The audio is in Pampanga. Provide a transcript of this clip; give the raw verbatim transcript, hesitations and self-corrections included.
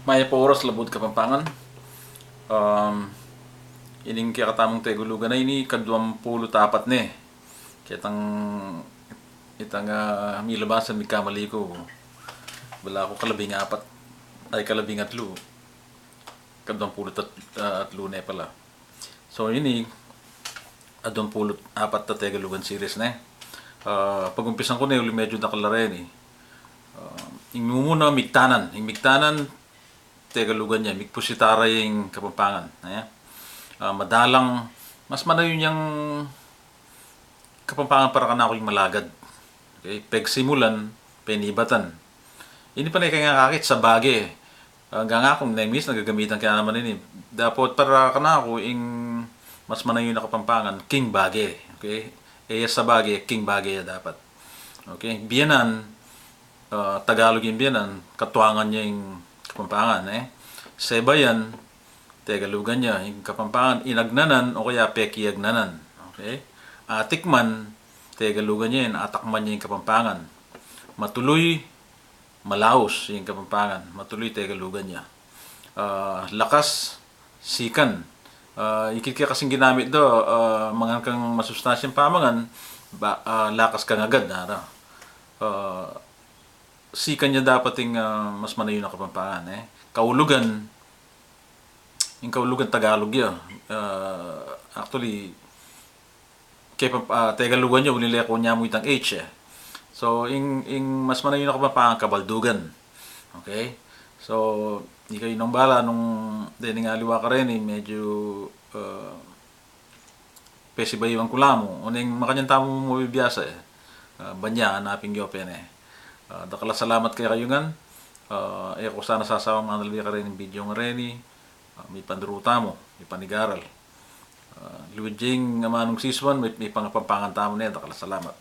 Mayap a oras, Labuad Kapampangan. Um, ining kekatamung Tegalugan a ini, kaduang pulu't apat ne. Ketang itang, ah, milabasan, migkamali ku. Balaku kalabing apat, ay, kalabing atlu. Kaduang pulu't at-, ah, atlu ne pala. So, ini, kaduang pulu't apat a Tegalugan series ne. Ah, pagumpisan ku ne, uli medyu dakal la reni. Ah, ing mumuna, migtanan. Ing migtanan, Tegalugan ya, migpusita ra ing Kapampangan, e? Ah, madalang, mas manayun yang Kapampangan para kanaku ing malagad. Okay? Pegsimulan, penibatan. Ini pane keng akakit, sabage. Ah, gana ku, neng misan gagamitan ke naman ini. Dapot para kanaku, ing mas manayun a Kapampangan, king bage. Okay? E ya sabage, king bage ya dapat. Okay? Biyanan, ah, Tagalog ing biyanan, katuangan ya ing Kapampangan, e. Sebayan, Tegalugan ya ing Kapampangan, inagnanan o kaya pekiagnanan. Okay? Atikman, Tegalugan ya yan, atakman ya ing Kapampangan. Matului, malaus ing Kapampangan. Matului, Tegalugan ya. Ah, lakas, sikan. Ah, ikit ke kasing ginamit da, ah, mangan kang masustansyang pamangan, ba, ah, lakas kang agad, nara. Ah, sikan ya dapat ing, ah, mas manayun a Kapampangan, e. Kaulugan, ing kaulugan Tagalog ya. Ah, actually, ke pa, ah, Tegalugan ya, uli le ku nyamu itang H, e. So, ing, ing mas manayun a Kapampangan, kabaldugan. Okay? So, ikayu nang bala nung dening aliwa kareni, medyu, ah, pesibayuan ku la mu. Oneng makanyan tamu mabibiasa, e. Ah, banya, anapin yu pene. Ah, dakal a salamat kekayu ngan. Ah, e ku sana sasawang manalbe kareni ing video a reni. Ah, mipanuru tamu, mipanigaral. Ah, luid ya ing amanung sisuan, mi, mipangapampangan tamu ne. Dakal a salamat.